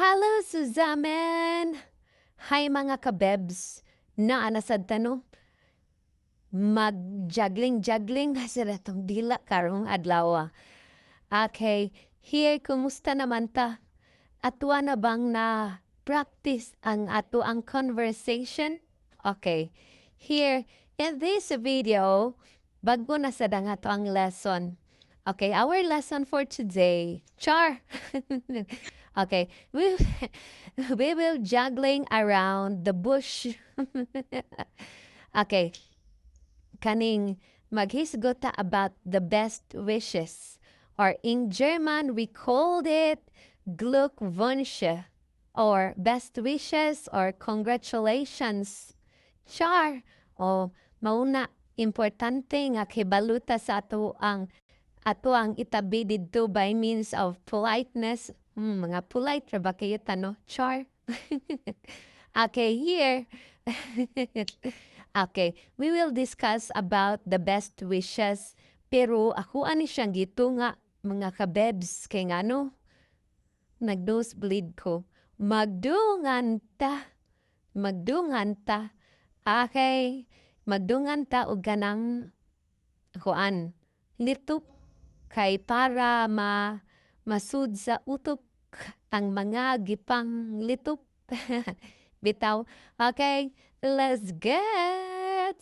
Hallo zusammen! Hi, mga kabebs! Naa na sad ta, no? Mag-juggling-juggling na sila itong dila karong adlaw. Okay, here, kumusta naman ta? Atua na bang na practice ang ato ang conversation? Okay, here, in this video, bago na sad ang ato ang lesson. Okay, our lesson for today. Char! Okay, we will juggling around the bush. Okay, kaning maghisgot ta about the best wishes. Or in German, we called it Glückwünsche or best wishes or congratulations. Char! O mauna, importante nga kibaluta sa ato ang itabi didto by means of politeness. Mga polite ra ba kayo ta, no? Char. Okay, here. Okay, we will discuss about the best wishes. Pero ako ani siyang gitunga, mga kabebs, kay ngano nag-nosebleed ko. Magdungan ta. Magdungan ta. Okay, magdungan ta og kanang kuan litok kay para ma masud sa utok ang mga gipang litok. Bitaw. Okay, let's get.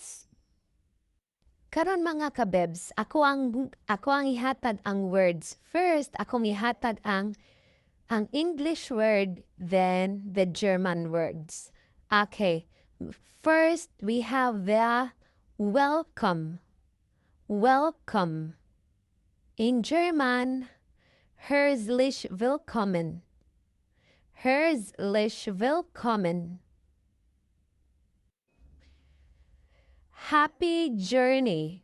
Karon, mga kabebs, ako ang ihatag ang words. First, akong ihatag ang English word, then the German words. Okay. First, we have the welcome. Welcome. In German, herzlich willkommen. Herzlich willkommen. Happy journey.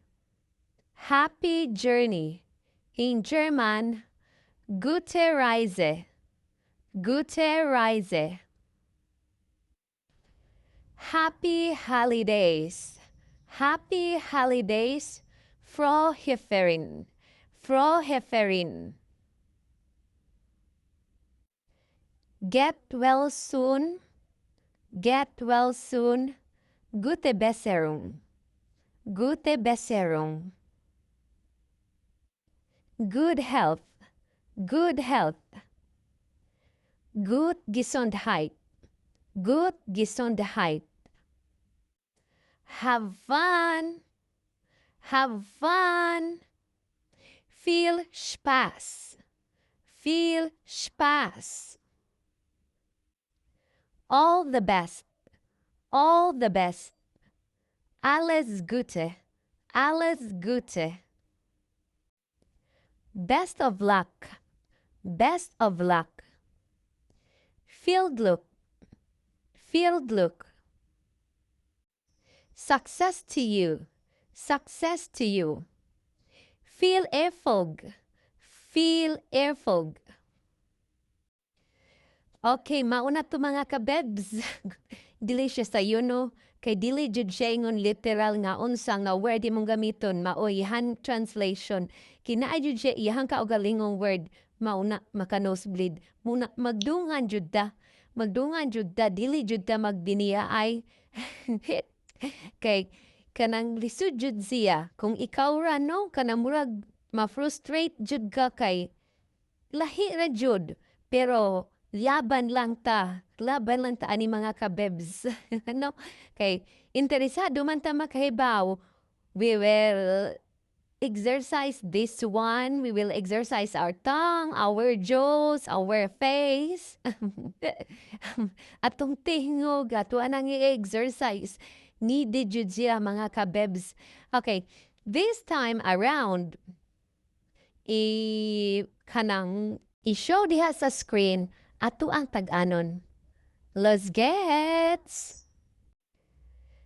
Happy journey. In German, gute Reise. Gute Reise. Happy holidays. Happy holidays. Frohe Ferien. Frohe Ferien. Get well soon. Get well soon. Gute Besserung. Gute Besserung. Good health. Good health. Gut Gesundheit. Gut Gesundheit. Have fun. Have fun. Viel Spaß. Viel Spaß. All the best. All the best. Alles Gute. Alles Gute. Best of luck. Best of luck. Viel Glück. Viel Glück. Success to you. Success to you. Viel Erfolg. Viel Erfolg. Okay, mauna to, mga kabebs. Dili siya sayo, no? Kay dili jud siya ingon literal nga unsa nga word imong gamiton, maoy hand translation. Kinaa jud siya iyahang kaugalingong word, mauna maka nosebleed. Muna magdungan jud ta. Magdungan jud ta, dili jud ta magdiniya ay. Kay kanang lisod jud siya. Kung ikaw ra, no, kanang murag ma-frustrate jud ka kay lahi ra jud. Pero laban lang ta. Laban lang ta ani, mga kabebs, no? Kay interesado man ta makahibaw. We will exercise this one. We will exercise our tongue, our jaws, our face. Atong tingog, ato anang i-exercise. Needed jud siya, mga kabebs. Okay, this time around, i kanang i-show diha sa screen ato ang tag-anon. Let's get!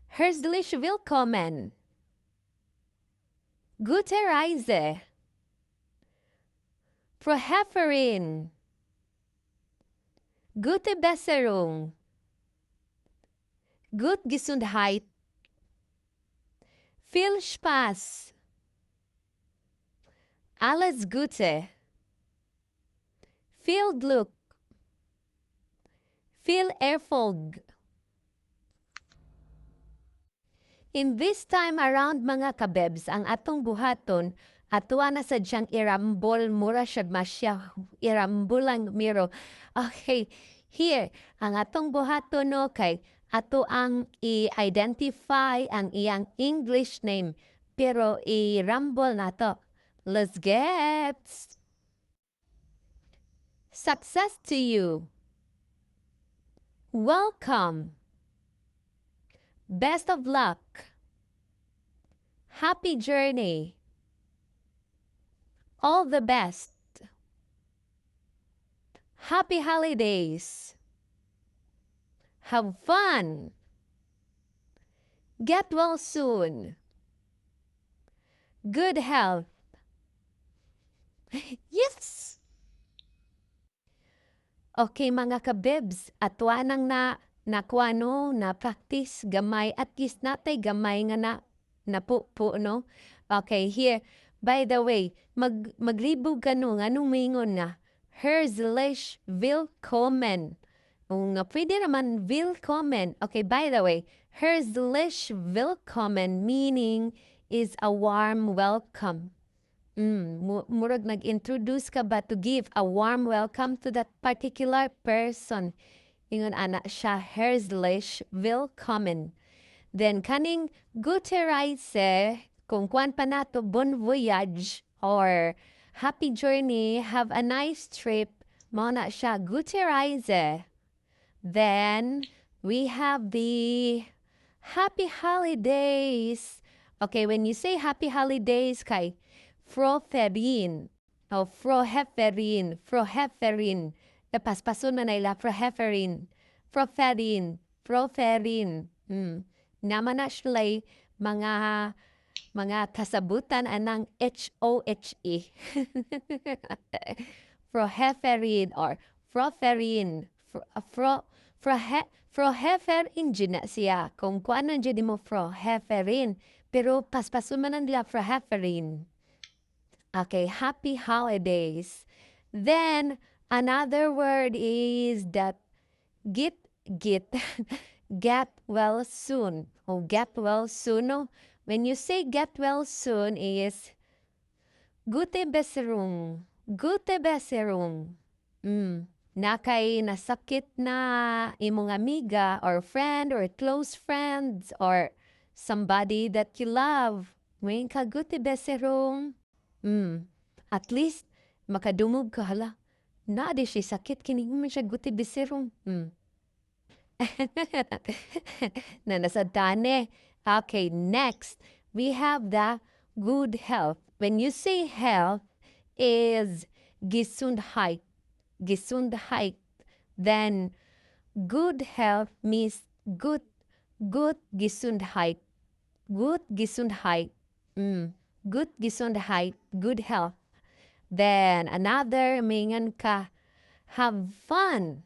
Herzlich willkommen. Gute Reise. Frohe Ferien. Gute Besserung. Gut Gesundheit. Viel Spaß. Alles Gute. Viel Glück. Viel Erfolg. In this time around, mga kabebs, ang atong buhaton, atuwa na sa diyang irambol, mura siya masya, irambol ang miro. Okay, here, ang atong buhaton, no, kay ato ang i-identify ang iyang English name, pero i-rumble na to. Let's get! Success to you. Welcome. Best of luck. Happy journey. All the best. Happy holidays. Have fun. Get well soon. Good health. Yes! Okay, mga kabebs, atwa nang na nakuha no, na practice gamay, at least natay gamay nga na napupo, no. Okay, here, by the way, maglibog ka no, nganong mingon nga "Herzlich willkommen"? O nga pwede naman "willkommen". Okay, by the way, "Herzlich willkommen" meaning is a warm welcome. Murag nag-introduce ka ba to give a warm welcome to that particular person. Ingon ana siya, "Herzlich willkommen". Then kaning "Gute Reise", kung kuan pa nato, "Bon voyage" or "Happy journey", "Have a nice trip", mao na siya, "Gute Reise". Then we have the "Happy holidays". Okay, when you say "Happy holidays" kay "Frohe Ferien" o "Frohe Ferien", "Frohe Ferien". Napaspason na nila, "Frohe Ferien", "Frohe Ferien", "Frohe Ferien". Naman na sila mga kasabutan anang H-O-H-E. "Frohe Ferien" or "Frohe Ferien". "Frohe Ferien" na siya. Kung kuan jud mo, "Frohe Ferien". Pero paspason man nila, "Frohe Ferien". Okay, "Happy holidays". Then, another word is that "get well soon". Oh, "get well soon". No? When you say "get well soon" is "Gute Besserung". "Gute Besserung". Na kay nasakit na imong amiga or friend or close friends or somebody that you love. Moingon ka, "Gute Besserung". At least, makadungog ka, hala. Naa di siya sakit, kini man siya "Gute Besserung". Na nasadtane. Okay, next, we have the good health. When you say health is "Gesundheit", "Gesundheit", then good health means good Gesundheit, good Gesundheit, good Gesundheit, good health. Then another, mingon ka, "Have fun".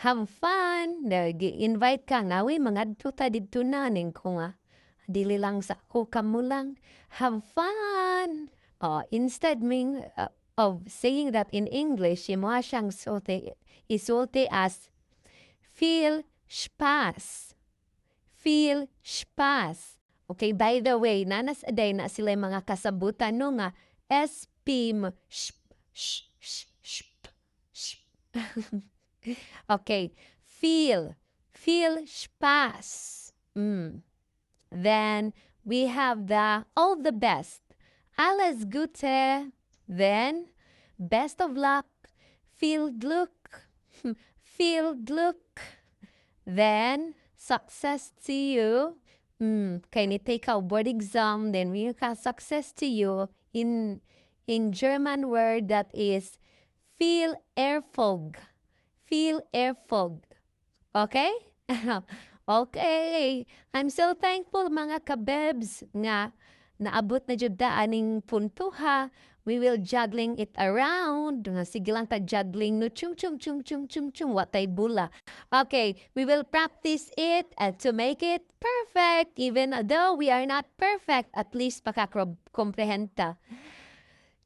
"Have fun". Invite ka nga, "Uy, mangadto ta didto na," ning ko nga. Dili lang sa ako kamo lang. "Have fun". Oh, instead ming of saying that in English, imo siyang sulti, isulti as "Viel Spaß". "Viel Spaß". Okay, by the way, nanas aday na sila yung mga kasabutan no nga S P M sh sh sh sh sh. Okay, "Viel Spaß". Then we have the all the best. "Alles Gute". Then best of luck. "Viel Glück". "Viel Glück". Then success to you. Kay ni take a board exam, then we ka "Success to you" in German word that is "Viel Erfolg". "Viel Erfolg". Okay? Okay. I'm so thankful, mga kabebs, nga naabot na jud ta aning punto ha. We will juggling it around. Nga sige lang ta juggling no, chung chung chung chung chung chung watay bula. Okay, we will practice it and to make it perfect. Even though we are not perfect, at least makakomprehend ta.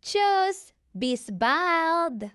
Tschüss! Bis bald!